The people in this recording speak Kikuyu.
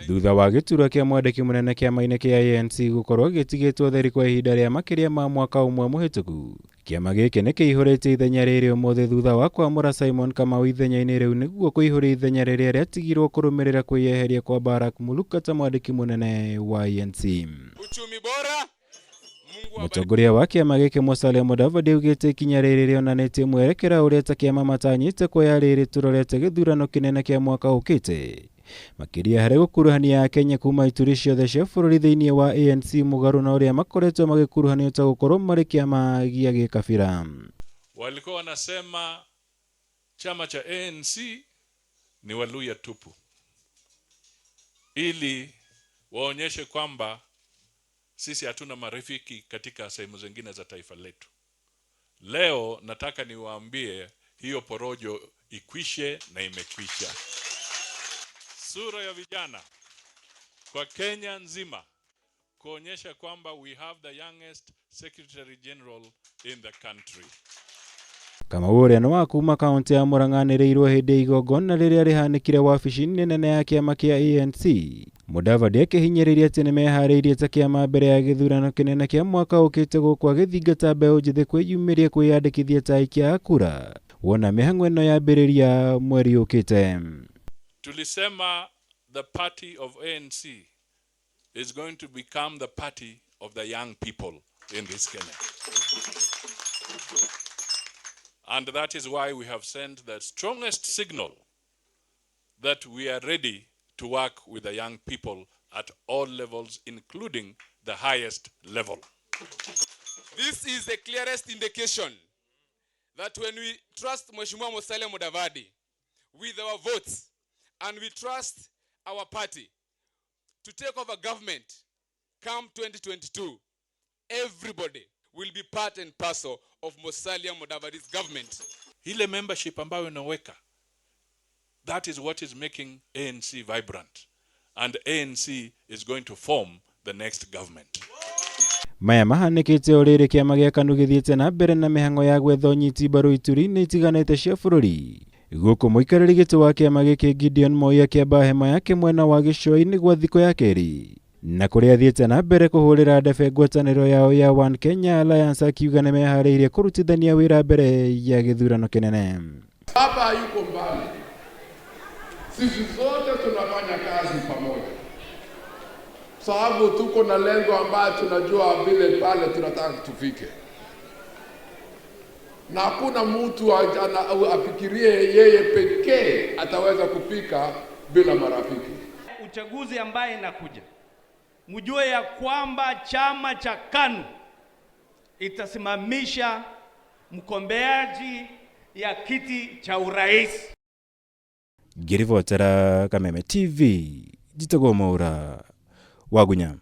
Thutha wa gĩturwa kĩa mwandĩki mũnene kĩama-inĩ kĩa ANC gũkorwo gĩtigĩtwo theri kwa ihinda rĩa makĩria ma mwaka ũmwe mũhĩtũku, kĩama gĩkĩ nĩ kĩihũrĩtie ithenya rĩrĩ ũmũthĩ thutha wa kwamũra Simon Kamau ithenya-inĩ rĩu nĩguo kũihũria ithenya rĩrĩa rĩatigirwo kũrũmĩrĩra kwĩyeheria kwa Barack Muluka ta mwandĩki mũnene wa ANC. Uchumi bora. Mũtongoria wa kĩama gĩkĩ Musalia Mudavadi augĩte ikinya rĩrĩ rĩonanĩtie mwerekera ũrĩa ta kĩama matanyĩte kuoya rĩrĩ tũrorete gĩthurano kĩnene kĩa mwaka ũkĩte, makĩria harĩ gũkuruhania Akenya kuma ituri ciothe cia bũrũri thĩinĩ wa ANC mũgarũ na ũrĩa makoretwo magĩkuruhanio ta gũkorwo marĩ kĩama gĩa gĩkabira. Walikuwa wanasema chama cha ANC ni Waluhya tupu, ili waonyeshe kwamba sisi hatuna marafiki katika sehemu zingine za taifa letu. Leo nataka niwaambie hiyo porojo ikwishe na imekwisha. Sura ya vijana kwa Kenya nzima kuonyesha kwamba we have the youngest secretary general in the country. Kamau ũrĩa nĩ wa kuma kaũntĩ ya Murang'a anĩrĩirwo hĩndĩ ya igongona rĩrĩa rĩhanĩkire wabici-inĩ nene ya kĩama kĩa ANC. Mudavadi akĩhinyĩrĩria atĩ nĩmeharĩirie ta kĩama mbere ya gĩthurano kĩnene kĩa mwaka ũkĩte gũkũ agĩthingata mbeũ njĩthĩ kwĩyumĩria kwĩyandĩkithia ta aikia a kura wona mĩhang'o ĩno yambĩrĩria mweri ũkĩte. Tulisema the party of ANC is going to become the party of the young people in this Kenya. And that is why we have sent the strongest signal that we are ready to work with the young people at all levels, including the highest level. This is the clearest indication that when we trust Mheshimiwa Musalia Mudavadi with our votes and we trust our party to take over government come 2022, everybody will be part and parcel of Musalia Mudavadi's government. Ile membership ambayo inaweka, that is what is making ANC vibrant. And ANC is going to form the next government. Maya mahanĩkĩte o rĩrĩ kĩama gĩa KANU gĩthiĩte na mbere na mĩhang'o ya gwetha ũnyiti mbaru ituri-inĩ itiganĩte cia bũrũri. Gũkũ mũikarĩri gĩtĩ wa kĩama gĩkĩ Gideon Moi akĩamba hema yake mwena wa gĩcũa-inĩ gwa thikũ ya kerĩ na kũrĩa athiĩte na mbere kũhũrĩra ndebe ngwatanĩro yao ya One Kenya Alliance akiuga nĩ meharĩirie kũrutithania wĩra mbere ya gĩthurano kĩnene. Baba hayuko mbali, sisi zote tunafanya kazi pamoja, sababu tuko na lengo ambayo tunajua vile pale tunataka tufike, na hakuna mtu afikirie yeye pekee ataweza kufika bila marafiki. Uchaguzi ambaye inakuja, mjue ya kwamba chama cha KANU itasimamisha mgombeaji ya kiti cha urais. Ngĩribotera Kameme TV, njĩtagwo Mwaura Wagunya.